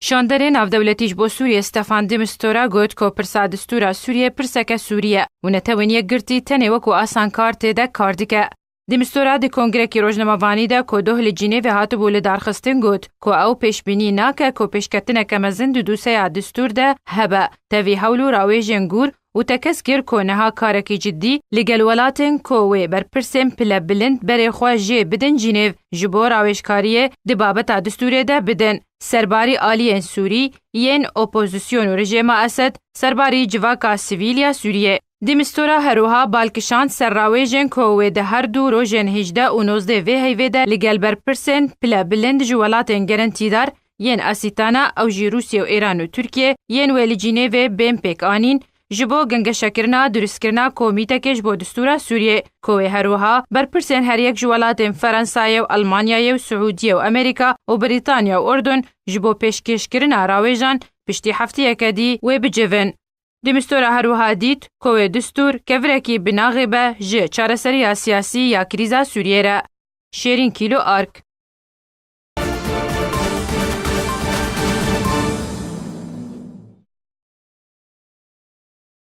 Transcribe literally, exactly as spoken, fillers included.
Çanderê navdewletî ji bo Sûriyê Stefan de Mistura got ku pirsa distûra Sûriyê pirseke Sûrî ye û netewên yekgirtî tenê wekû asankar tê de kar dike. De Mistura di kongrekî rojnamevanî de ku doh li Cinêvê hatibû lidarxistin got ku ew pêşbînî nake ku pêşketineke mezin di dûseya distûr de hebe, tevî hewl û rawêjên gûr û tekez kir ku niha karekî cidî li gel welatên ku wê berpirsên pile bilind berê xwe jê bidin Cinêv ji bo rawêjkariyê di babeta distûrê de bidin. Serbarî aliyên Sûrî yên opozîsyon û rejêma Esed, serbarî civaka sivîl ya Sûriyê. De Mistura her wiha bal kişand ser rawêjên ku wê di her du rojên hejdeh û nozdeh vê heyvê de li gel berpirsên pile bilind ji welatên gerentîdar yên Asîtana, ew jî Rûsya û Îran û Tirkiye, yên wê li Cinêvê bên pêkanîn, ji bo gengeşekirina durustkirina komîtekê ji bo distûra Sûriyê, ku wê her wiha berpirsên her yek ji welatên Ferensayê û Elmanyayê û Siûdiyê û Amerîka û Brîtanya û Urdun ji bo pêşkêşkirina rawêjan piştî hefteyeke dî wê bicivin. De Mistura her wiha dît ku wê distûr kevirekî bi naxê be ji çareseriya siyasî ya krîza Sûriyê re. Şêrîn Kîlo Ark.